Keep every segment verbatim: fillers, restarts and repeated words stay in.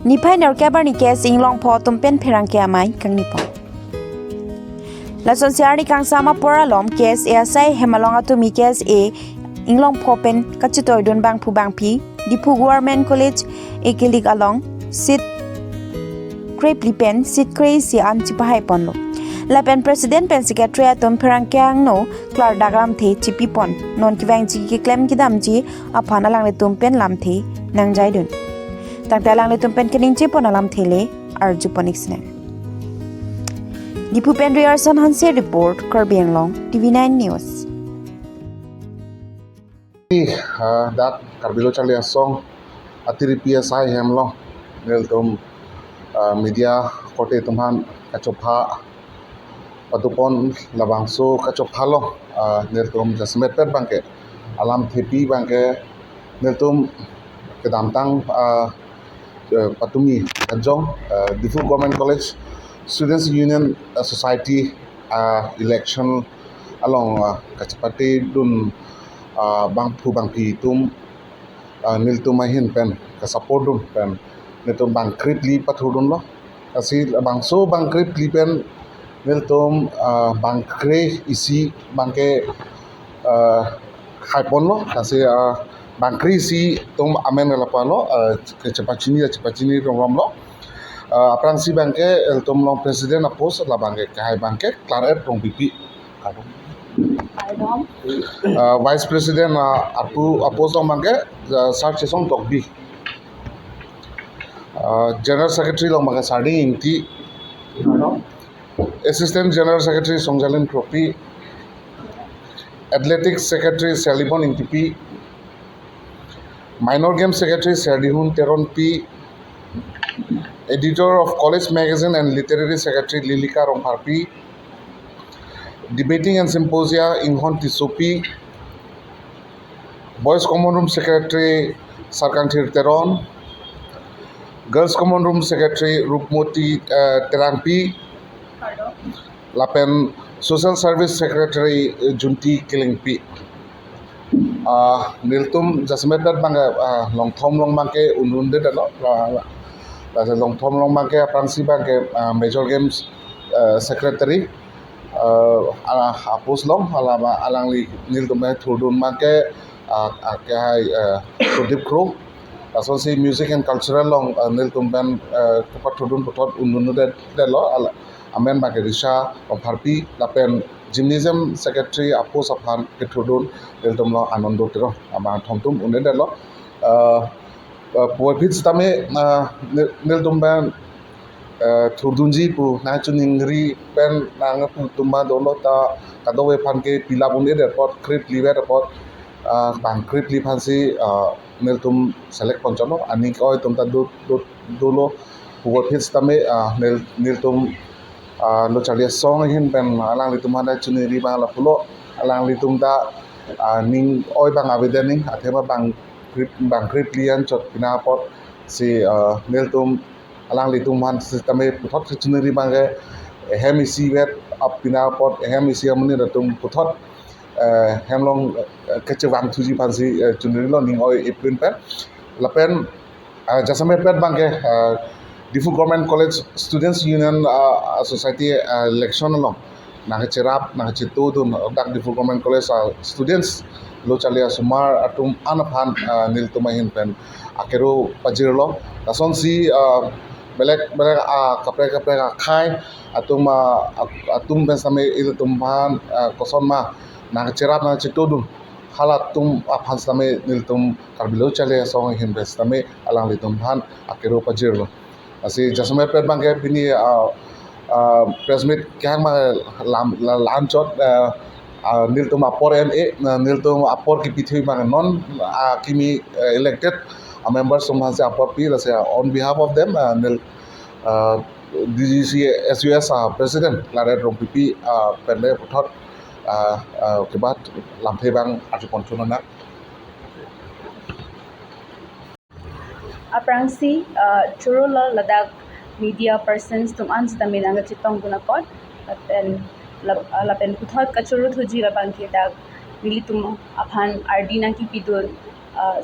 Niphai nerkep arni K S A Inglongpho atum pen pherangke amei kangnipon. Lasonsi arni kangsam apor alom K S A asai hem along atum K S A Inglongpho pen kachitoidun bangphu bangphi Diphu Government College ekilik along seat krephli pen seat kre-isi an chipahaiponlo. Lapen President pen Secretary atum pherangke angno klardak lamthe chipipon. Non kevangji keklem kedamji aphan alanglitum pen lamthe nangjaidun. Tangte alanglitum pen keningje pon alamthe le arjupon iksinang. Diphu pen Riarson Hanse report, Karbi Anglong, T V nine News. Ah, dak Karbi Lo Charli Asong atiripi asai hem along nelitum, ah, media korte atum aphan kachopha patupon, labangso kachopha along, ah, nelitum jasemet pet abangke alamthepi abangke nelitum kedamtang, ah, eh, patumi ajong, ah, Diphu Government College Students Union, ah, Society, ah, election along, ah, kachepatedun, ah, bangphu bangphi atum, ah, nelitum ahin pen kasupport dun pen nelitum bang krephli pathurdunlo. Lasi bangso bang krephli pen nelitum, ah, bang kre-isi abangke, ah, haiponlo. Lasi, ah, bang kre-isi atum amen lapalo, ah, kachepachini, kachepachini romromlo. Ah, aphrangsi abangke ilitum along President apost labangke kehai abangke Claret Rongpipi. Kardom. Kardom. Ah, Vice President, ah, apo-, apost along abangke, ah, Sar Chesong Tokbi. Ah, General Secretary along abangke Sarding Ingti. Kardom. Assistant General Secretary Songjalin Kropi. Athletic Secretary Serlibon Ingtipi. Minor Game Secretary Serdihun Teronpi. Editor of College Magazine and Literary Secretary Lilika Rongpharpi. Debating and Symposia Inghon Tissopi. Boys Common Room Secretary Sarkanthir Teron. Girls Common Room Secretary Rupmoti, eh, Terangpi. Lapen Social Service Secretary, eh, Junti Kilingpi. Ah, nelitum jasemet pet abangke, ah, Longthom along abangke un-undedetlo, ah, lasi Longthom along abangke aphrangsi abangke, ah, Major Games, eh, Secretary, eh, ala apost along, ala ba-, alangli nelitum pen thurdun abangke, ah, ah, kehai, eh, Sudip Kro. Lasonsi Music and Cultural along, eh, nelitum pen, eh, kepathurdun puthot un-undedetlo, ala, amen abangke Risha Rongpharpi, lapen Gymnasium Secretary apost aphan kethurdun nelitum along Anando Teron, abang thomtum un-edetlo. Eh, eh, puvoiphit sitame, eh, nel-, nelitum pen, eh, thurdunji pu nangchiningri pen nangpu atum abang dolo, ta kadokave aphan ke pilap un-edet apot, krephli vet apot, ah, bang krephli aphansi, ah, nelitum select ponchotlo, aning oi atum ta do, do, dolo, puvoiphit sitame, ah, nel-, nelitum, ah, Lo Charli Asong ahin pen alanglitum aphan ta chiningri abang lapulo, alanglitum ta, ah, ning oi abang avedet aning, athema bang krep-, bang krephli anchot pina apotsi, ah, nelitum alanglitum aphan sitame puthot kachiningri abangke, hem isi vet ap pina apot, hem isi amonit atum puthot, eh, hem along, eh, kachevangthuji aphansi, eh, chiningrilo ning oi ipin pen. Lapen, eh, jasemet pet abangke, eh, Diphu Government College Students Union, ah, Society, ah, election along nangkacherap, nangkachetodun dak Diphu Government College, ah, students, Lo Charli asomar atum an aphan, ah, nelitum ahin pen akero pajirlo. Lasonsi, ah, belek belek, ah, kaprek kaprek akhei atum, ah, at-, atum pen sitame ilitum aphan, ah, kosonma nangkacherap nangkachetodun, halatum aphan sitame nelitum Karbi Lo Charli Asong ahin pen sitame alanglitum aphan akero pajirlo. Lasi jasemet pet abangke pini, ah, ah, press meet kehang abang lam, la, la-anchot, ah, ah, nelitum apor en-e, ah, nelitum apor kipithui abang non, ah, kimi, eh, elected, ah, members atum aphansi apor pi, lasi, ah, on behalf of them, ah, nel, ah, D G C S U S, ah, President Claret Rongpipi, ah, pen le puthot, ah, ah, kebat lamthe abang arjupon chonang. Aphrangsi, ah, chorolo ladak media persons atum an sitame nangkachetongdun apot, lapen, lap-, ah, lapen puthot kachorothuji labangke dak nelitum aphan ardi nangkipidun, ah,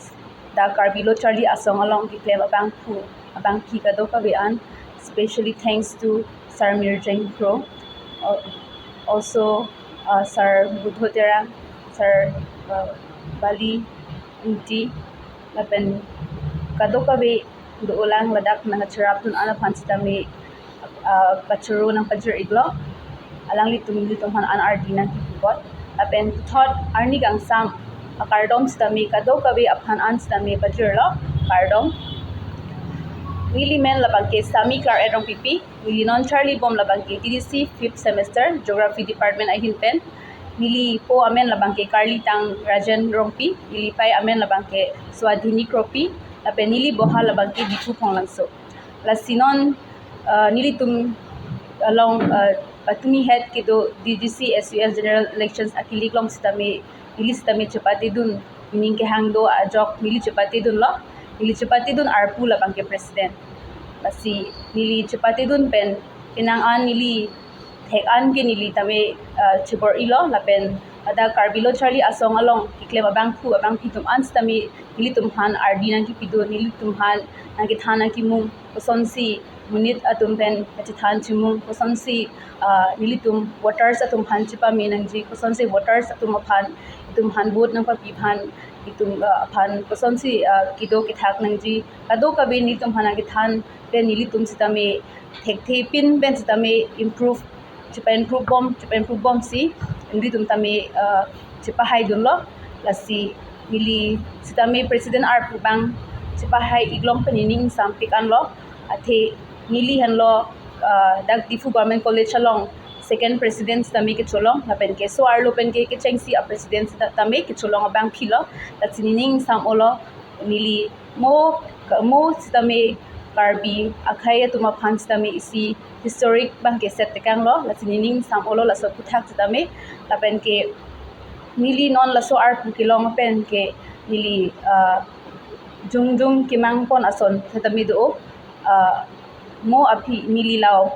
dak Karbi Lo Charli Asong along keklem abangphu abangpi kadokave an, specially thanks to Sir Mirjeng Kro, al- also uh, Sir Budho Terang, Sir uh, Bali Ingti, lapen kadokave do-olang ladak nangcherapdun an aphan sitame uh, pachoro nangpajir-iklo. Alanglitum nelitum aphan an ardi nangkipu apot. Lapen puthot arni kangsam akardom sitame kadokave aphan an sitame pajirlo. Kardom. Neli men labangke Sami Klar Erongpipi, neli non charlibom labangke T D C fifth semester, Geography Department ahin pen. Neli po amen labangke Karlitang Rajen Rongpi, neli pei amen labangke Swadhini Kropi, lapen neli boha labangke Diphu Phonglangso. Lasi non uh, nelitum along uh, patumi het kedo D D C S U S General Elections akilik along sitame, neli sitame chepatedun, ning kehang do ajok neli chepatedunlo. Neli chepatedun arpu labangke president. Lasi neli chepatedun pen penang an neli thek an ke neli tame uh, chebor-ilo, lapen ladak Karbi Lo Charli Asong along keklem abangphu abangpi atum an sitame nelitum aphan ardi nangkipidun, nelitum aphan nangkethan nangkimung, kosonsi monit atum pen kachethan chimung, kosonsi uh, nelitum voters atum aphan chepame nangji, kosonsi voters atum aphan, itum aphan vote nangpapi aphan, itum uh, aphan kosonsi uh, kedo kethak nangji, kadokave nelitum aphan nangkethan pen nelitum sitame thekthe pin pen sitame improve, chepa-improve bom, chepa-improve bomsi nelitum tame uh, chepahaidunlo. Lasi neli sitame president arpu abang chepahai-iklong pen nening ingsampik anlo. Athe neli henlo uh, dak Diphu Government College along second president sitame kecholong, lapen ke so-arlo pen ke kechengsi a president sitame kecholong abangphilo. Lasi nening ingsam-olo, neli mo mo sitame Karbi akhei atum aphan sitame isi historic abangke set tekanglo. Lasi nening ingsam-olo laso aphuthak sitame. Lapen ke neli non laso arpu kelong pen ke neli uh, jongjong kemang pon ason sitame do. Uh, mo aphi neli la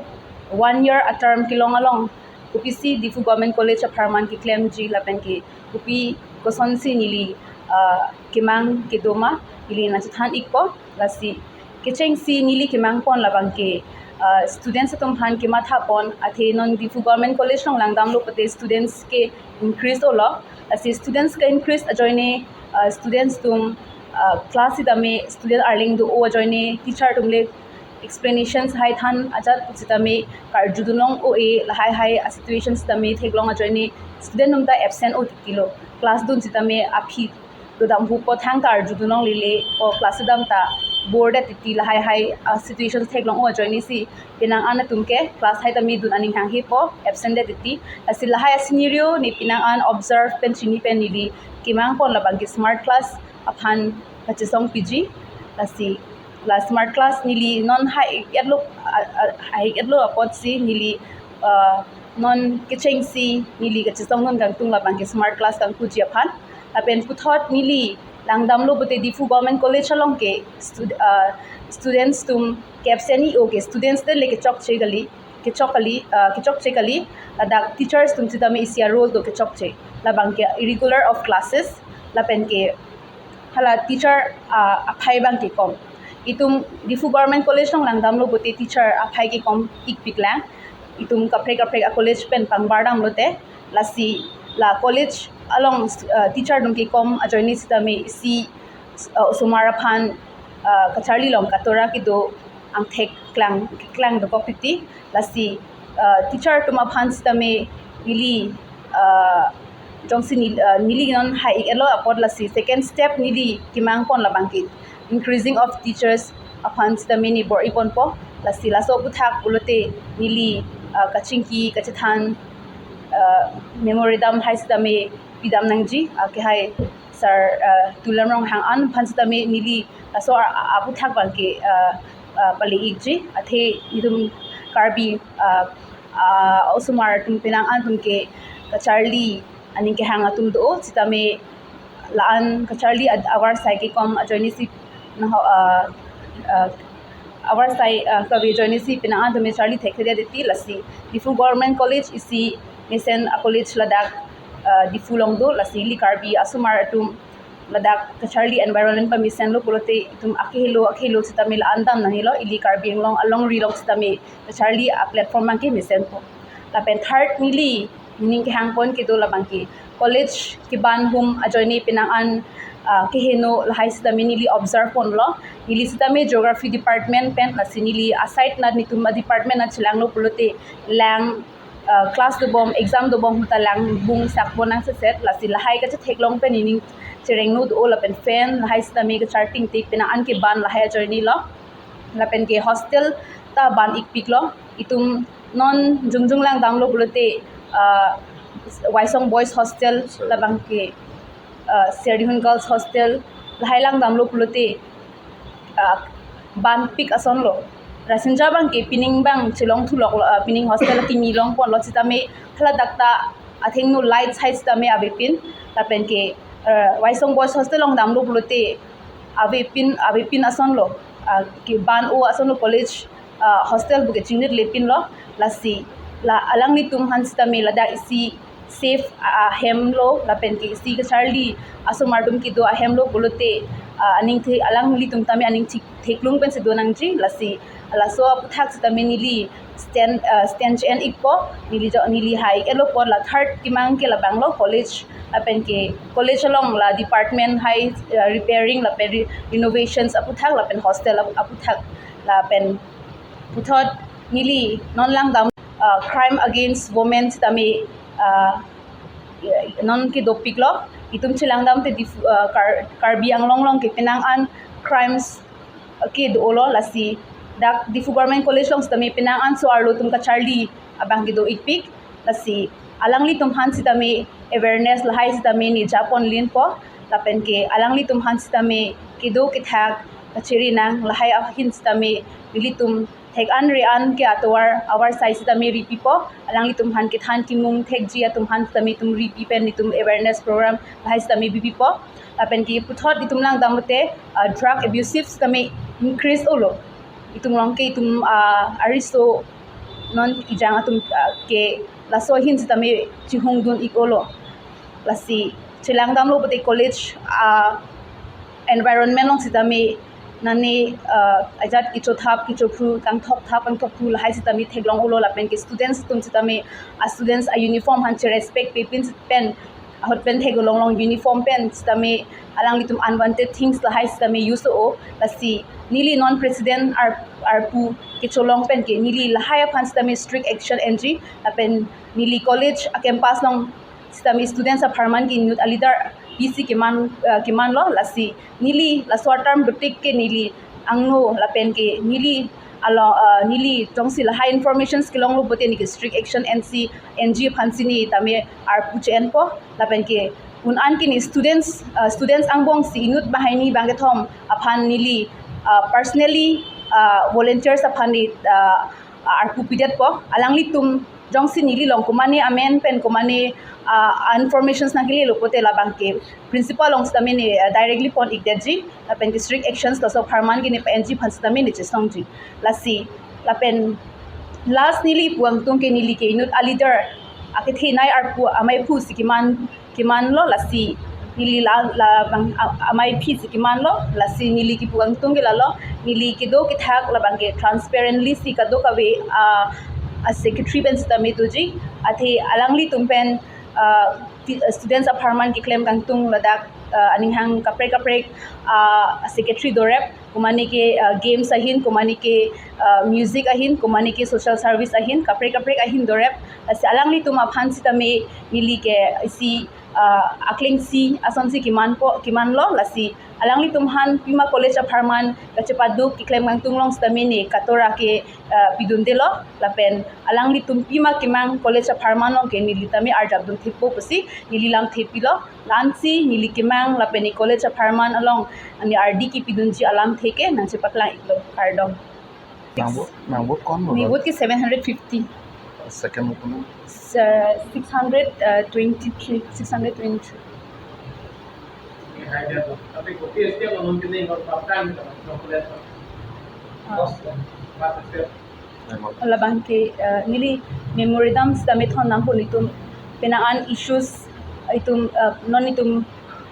one year a term kelong along kopisi Diphu Government College apharman keklemji lapen ke kopi kosonsi neli uh, kemang kedo ma, neli nangchethan-ikpo. Lasi kechengsi neli kemang pon labangke uh, students atum aphan kematha pon, athe non Diphu Government College along langdamlo pute students ke increase olo. Lasi students ke increase ajoine uh, students atum uh, class sitame student arleng do-o ajoine teacher atum le explanations hai than ajat sitame karjudun long-o-e, lahai hai a situation sitame theklong ajoine student atum ta absent-o titilo. Class dun sitame aphi dodam hupo thangta arjudun longlele, o class dam ta bore det titi, lahai hai a situation theklong-o ajoinesi penang an atum ke class hai tame dun aning hanghepo, absent det titi. Lasi lahai a scenario ne penang an observe pen chini pen neli kemang pon labangke smart class aphan kachesong piji. Lasi la smart class neli non hai-etlo, uh, uh, hai-etlo apotsi neli uh, non kechengsi neli kachesongdun kangtung labangke smart class kangkuji aphan. Lapen puthot neli langdamlo pute Diphu Government College along ke stud, uh, students atum ke absent-o ke students atum le kechokche kali, kechok kali, uh, kechokche kali. Ladak teachers atum sitame isi a role do kechokche. Labangke irregular of classes, lapen ke hala teacher uh, aphai abangke kom. Itum Diphu Government College along langdamlo pute teacher aphai kekom-ikpiklang. Itum kaprek kaprek a college pen pangbar damlote. Lasi la college along uh, teacher atum kekom ajoine sitame isi uh, osomar aphan uh, kacharli long katora kedo angthek klang, klang dokok titi. Lasi uh, teacher atum aphan sitame neli uh, jongsi nel-, uh, neli non hai-etlo apot lasi second step neli kemang pon labangke increasing of teachers aphan sitame ne bor-i ponpo. Lasi laso aphuthak pulote neli uh, kachingki kachethan uh, memorandum hai sitame pidam nangji, uh, ke hai Sir uh, Tuliram Ronghang an aphan sitame neli laso a, a, aphuthak abangke uh, uh, pale-ikji. Athe itum Karbi uh, uh, osomar atum penang an atum ke kacharli aning kehang atum do, sitame la-an kacharli ad-, avarsai kekom ajoinesi nangho uh, uh, avarsai uh, kave ajoinesi penang an atum charli thekthedet titi. Lasi Diphu Government College isi mesen a college ladak uh, Diphu along do, lasi ili Karbi asomar atum ladak kacharli environment pamesenlo pulote itum akehelo akehelo sitame la-an dam nangnelo, ili Karbi Anglong alongri along sitame kacharli a-platform abangke mesenpo. Lapen third neli ning kehangpon kedo labangke college keban ahum ajoine penang an, ah, keheno lahai sitame neli observe ponlo. Neli sitame geography department pen, lasi neli aside na netum a-department na chelanglo pulote lang, ah, class dobom, exam dobom ahut ta lang bung sakpon nangseset, lasi lahai kachetheklong pen nening cherengno do lapen fan lahai sitame kacharting tik penang an keban lahai ajoinelo. Lapen ke hostel ta ban ikpiklo. Itum non jongjong langdamlo pulote, ah, Waisong Boys Hostel, labangke, ah, Serdihun Girls Hostel, lahai langdamlo pulote, ah, banpik asonlo. Rasinja abangke pining abang chelong thuloklo, ah, pining hostel kimi longponlo sitame haladak ta athengno lights hai sitame avepin, lapen ke, ah, Waisong Boys Hostel along damlo pulote avepin, avepin asonlo, ah, keban-o asonlo, college, ah, hostel buke chingnit lepinlo, lasi la alanglitum aphan sitame ladak isi safe, ah, ahemlo lapen ke isi kacharli asomar atum kedo ahemlo pulote, ah, aning the alanglitum tame aning thek theklong pensi do nangji, lasi laso aputhak sitame neli stand, ah, stand chen ikpo, neli jo neli hai iklo apot la third kemang ke labanglo college, lapen ke college along la department hai, ah, repairing lapen re- renovations aputhak lapen hostel ap- aputhak lapen puthot neli non langdam, ah, crime against women sitame, ah, non kedopiklo. Itum chelangdam te Diphu, ah, Kar- Karbi Anglong along ke penang an crimes ke dolo, lasi dak Diphu Government College along sitame penang an so-arlo atum kacharli abang kedo ikpik, lasi alanglitum aphan sitame awareness lahai sitame ne japon linpo, lapen ke alanglitum aphan sitame kedo kethak kachiri nang lahai ahin sitame nelitum thek an re an ke atovar avarsai sitame ripipo, alanglitum aphan kethan kimung thekji atum aphan sitame itum ripi pen itum awareness program lahai sitame bipipo. Lapen ke puthot itum langdam te, ah, drug abusive sitame increase olo. Itum along ke itum, ah, ariso non ejang atum, ah, ke laso ahin sitame chihungdun ik olo. Lasi chelangdamlo pulote college, ah, environment along sitame nane, ah, ajat kechothap kechophru, kangthok thap kangthok phru lahai sitame theklong olo, lapen ke students atum sitame, ah, students a-uniform aphan cherespect pepin pen ahut pen theklong long uniform pen sitame alanglitum unwanted things lahai sitame use o, lasi neli non president ar arpu kecholong pen ke neli lahai aphan sitame strict action enji, lapen neli college a-campus along sitame students apharman ke inut a-leader isi keman, ah, kemanlo, lasi neli laso term dotik ke neli angno lapen ke neli alo, ah, neli jongsi lahai informations kelonglo pulote neli ke strict action ensi enji aphan si ne tame arpu che-enpo, lapen ke un an ke ne students, ah, students angbong si inut banghini bangkethom aphan neli, ah, personally, ah, volunteers aphan ne, ah, arpu pidetpo. Alanglitum jongsi neli along komane amen pen komane, ah, informations nangkelelo pulote labang ke principal along sitame ne, ah, directly pon ikdetji, lapen ke strict actions laso apharman ke ne pa-enji aphan sitame ne chesongji. Lasi lapen last neli pu angtung ke neli ke inut a-leader akethenei arpu amei phu si keman kemanlo, lasi neli la labang a- amei aphi si kemanlo, lasi neli kipu angtung ke lalo, neli kedo kethak labang ke transparently si kadokave, ah, a-secretary pen sitame doji, athe alanglitum pen, ah, ti- students apharman keklem kangtung ladak, ah, aning hang kaprek kaprek, ah, secretary dorep, komane ke, ah, games ahin, komane ke, ah, music ahin, komane ke social service ahin, kaprek kaprek ahin dorep. Lasi alanglitum aphan sitame neli ke isi, ah, akleng si asonsi kemanpo, kemanlo, lasi alanglitum aphan pima college apharman kachepaduk keklem kangtung along sitame ne katora ke, ah, pidundelo, lapen alanglitum pima kemang college apharman along ke neli tame arjapdun thepo pusi neli lamthe pilo. La-ansi neli kemang lapen ne college apharman along ne ardi kepidunji alamthe ke nangchepaklang iklo, kardom. Nang vote, nang vote kon mo? Ne vote ke seven hundred fifty. Second mo kono? Six hundred twenty-three, six hundred twenty-three. Ah. Labang ke, ah, neli memorandum sitame thon nangpo, itum penang an issues itum, ah, non itum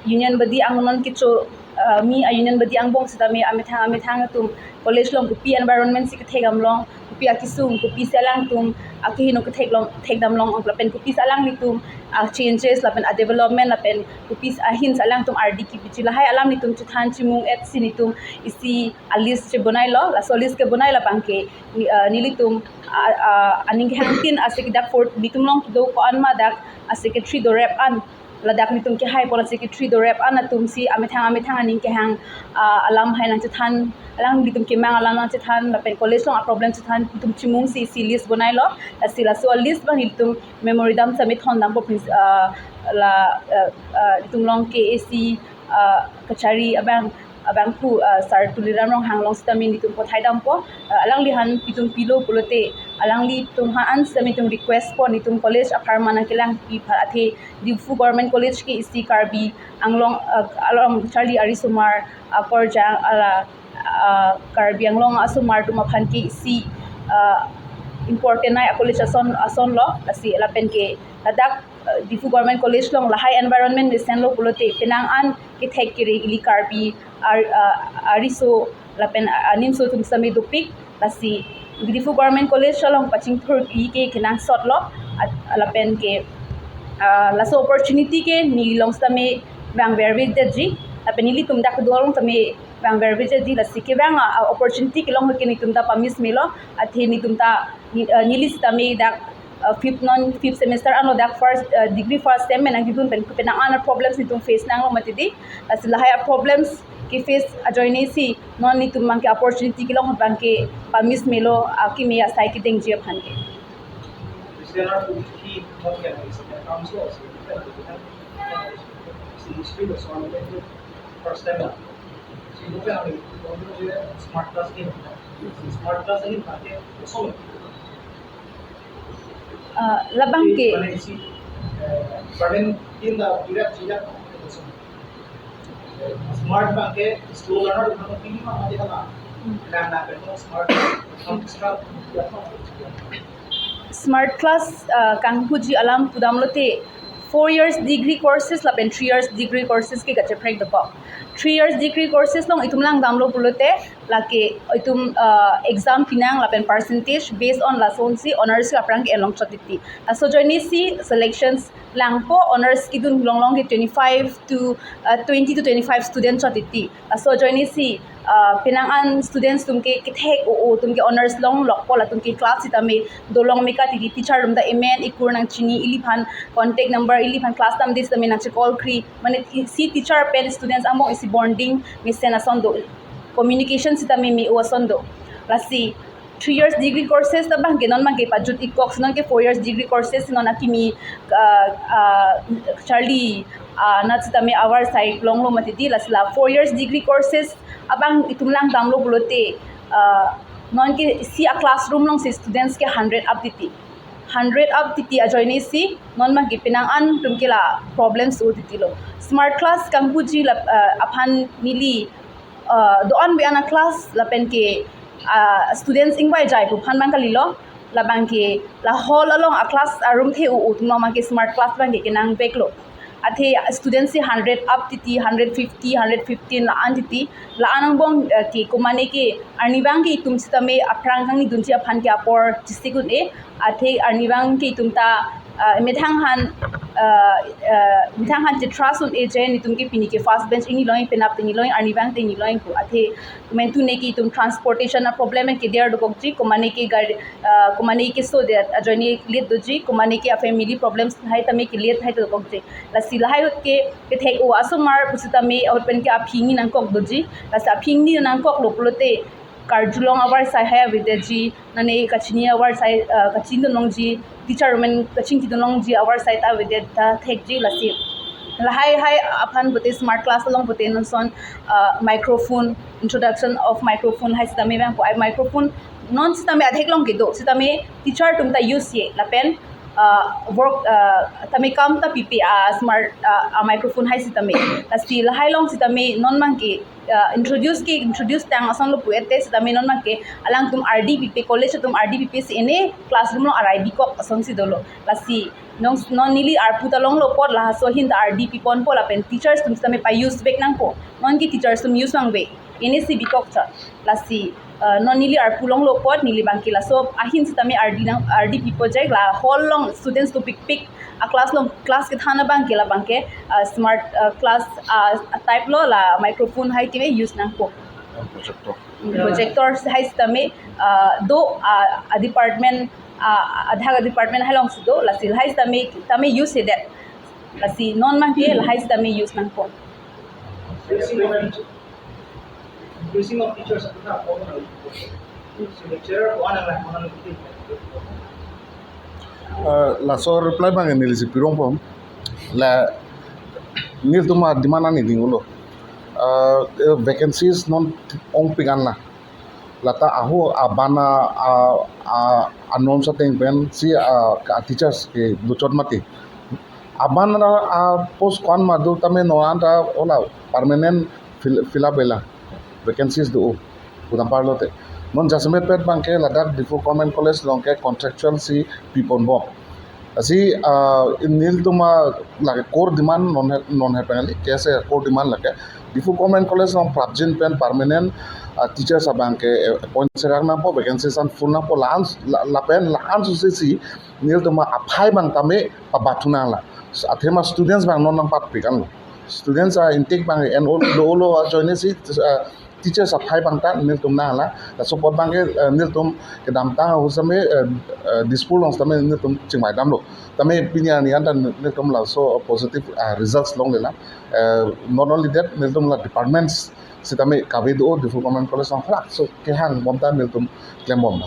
union body angnon kecho, ah, mi a-union body angbong sitame amethang amethang atum college along kopi environment si kethek damlong, kopi akesung, kopisi alangtum akeheno kethek long, thek damlong, lapen kopisi alanglitum a-changes lapen a-development lapen kopisi ahin si alangtum ardi kepi ji, lahai alam nelitum chethan chimung-et si nelitum isi a-list chebonailo. Laso list kebonai labang ke ni-, ah, nelitum, ah, ah, aning kehangtin ase ke dak fourth, nelitum along kedo ko-an ma dak a-secretary dorep an, ladak nelitum kehai pon a-secretary dorep an atum si amethang amethang aning kehang, ah, alam hai nangchethan, alanglitum kemang alam nangchethan lapen college along a-problem chethan nelitum chimung si isi list bonailo. Lasi laso a-list abang nelitum memorandum sitame thondampo, princ-, ah, la, ah, ah, nelitum along K A C, ah, kachari abang, abangphu, ah, Sir Tuliram Ronghang along sitame nelitum pothai dampo. Ah, alangli aphan itum pilo pulote, alanglitum aphan sitame itum request pon, itum college apharman nangkelangpi aphan, athe Diphu Government College ke isi Karbi Anglong, ah, along charli arisomar, ah, akorjang, ah, la, ah, Karbi Anglong asomar atum aphan ke isi, ah, important nai a-college ason, asonlo. Lasi lapen ke ladak, ah, Diphu Government College along lahai environment mesenlo pulote penang an kethek kere ili Karbi ar-, ah, ariso lapen, ah, animso atum sitame dopik. Lasi Diphu Government College along pachingthur-i ke kenangsotlo, at-, lapen ke, ah, laso opportunity ke neli along sitame vangvervedetji, lapen nelitum dak kedo along sitame vangvervedetji. Lasi kevang a, ah, opportunity kelong ke nelitum ta pa-miss melo, athe nelitum ta ni-, ah, neli sitame dak, ah, fifth, non fifth semester anlo, dak first, ah, degree first sem nangkedun pen penang an problems nelitum face nanglo mati di. Lasi lahai problems ke-face ajoine si non nelitum abang ke opportunity kelong abang ke pa-miss melo, ah, keme asai kedengji aphan ke. Christian are to be key, not can be second council, so we can do that. So history was on the first time. So you can have a smart class in. Smart class in, but also Ah, labang ke. Smart abang ke slow learner abang ke tinggi mah mati kala. Karena apa itu smart, extra. Smart class, ah, kangpuji alam pudamlote four years degree courses lapen three years degree courses ke kacheprek dokok. Three years degree courses along itum langdamlo pulote lake itum, ah, exam pinang lapen percentage based on lasonsi honors ke aphrang ke-en longchot titi. Laso ajoine si selections langpo, honors kedun longlong ke twenty-five to, ah, twenty to twenty-five student chot titi. Laso ajoine si, ah, penang an students atum ke kethek o-o atum ke honors longlokpo, latum ke class sitame dolong meka titi, teacher atum ta emen ekur nangchini, iliphan contact number, iliphan class damde sitame nangchecall kri, mane isi teacher pen students angbong isi bonding mesen ason do, communication sitame me-o ason do. Lasi three years degree courses ta abang ke non abang ke pajut-ikkok si non ke four years degree courses si non akimi, ah, ah, charli, ah, anat sitame avarsai longlo mati di. Lasi la four years degree courses abang itum langdamlo pulote, ah, non ke isi a-classroom alongsi students ke hundred up titi. Hundred up titi ajoine si non abang ke penang an atum ke la problems o titilo. Smart class kangpuji la, ah, aphan neli, ah, do-an be-an a-class lapen ke, ah, students ingvaijai pu aphan abang kalilo. Labang ke la hall along a-class a-room the o-o atum along abang ke smart class abang ke kenangveklo. Athe students si hundred up titi, hundred fifty, hundred fifteen la-an titi. La-an angbong, eh, ke komane ke arnivang ke itum sitame aphrang kangnidunji aphan ke apor chisik un-e. Athe arnivang ke itum ta, ah, methang aphan, ah, ah, methang aphan chetrust un-e je nelitum ke pini ke first bench ingniloi, penap te ingniloi, arnivang te ingniloi pu. Athe komantu ne ke itum transportation a-problem ke der dokokji, komane ke gari, ah, komane keso det ajoine late doji, komane ke a-family problems hai tame ke late hai dokokji. Lasi lahai ahut ke kethek o asomar pusitame ahut pen ke aphi ingni nangkok doji. Lasi aphi ingni nangkoklo pulote karjulong avarsai hai avedetji, mane kachini avarsai, ah, kachini dunlongji, teacher amen kachingki dunlongji avarsai ta avedet ta thekji. Lasi lahai hai aphan pute smart class along pute non ason, ah, microphone, introduction of microphone hai sitame abang pu ai microphone non sitame atheklong kedo sitame teacher atum ta use-e lapen uh, work, uh, tame kam ta pipe a smart, uh, a microphone hai sitame. Lasi lahai along sitame non abangke, uh, introduce ke introduce tang asonlo pu-et te sitame non abangke alangtum R D pipe, college atum R D pipe si ene classroom along arai bikok asonsi dolo. Lasi non, non neli arpu ta longlo apot laso ahin ta R D piponpo lapen teachers atum sitame pa-use back nangpo. Non ke teachers atum use nangve. Ene si bikok cha. Lasi, uh, non neli arpu longlo apot neli abangke laso ahin sitame R D nang, R D pipo jek, la hall along students dopikpik, a class along class kethan abangke la abangke, uh, smart, uh, class, uh, type lo, la microphone hai keme use nangpo. Projector. Projector hai sitame, uh, do, uh, a department, uh, adhak a department hai alongsi do, lasi lahai sitame tame use hedet. Lasi non abangke lahai sitame use nangpo. Increasing of teachers, increasing of teachers, apuna ko na, so lecturer ko-an lang, ko-an lang. Uh, laso reply abang neli si pirongpom. La nelitum a demand ani dinglo. Uh, vacancies non ongpik an la. Lata ahu aban a, a, a, a norms ateng pensi a, a teachers ke dochot mati. Aban a, a post ko-an ma do tame non anta ola permanent fill, fill up ela vacancies do. Kudam parlo te. Non jasemet pet abangke ladak Diphu Government College along ke contractual si piponbom. Lasi, ah, nelitum a lake core demand non he, non he pengali, K S A core demand lake. Diphu Government College along prapjin pen permanent, ah, teachers abangke, eh, appoint serak nangpo, vacancies an full nangpo, la-an, la, lapen la-an susi si nelitum aphai abang tame pabathu nanglang. Athema students abang non nangpatpik anlo. Students a intake abang N O lo lo a join si, ah, teachers aphai abang ta nelitum nanglang. Laso apot abangke, eh, nelitum kedamtang ahut sitame, eh, eh, Dispur along sitame nelitum chingvai damlo. Tame pini arni anta nelitum laso positive, ah, results longlelang. Eh, not only that, nelitum la departments sitame kave do Diphu Government College along, laso kehang bom ta nelitum klembom.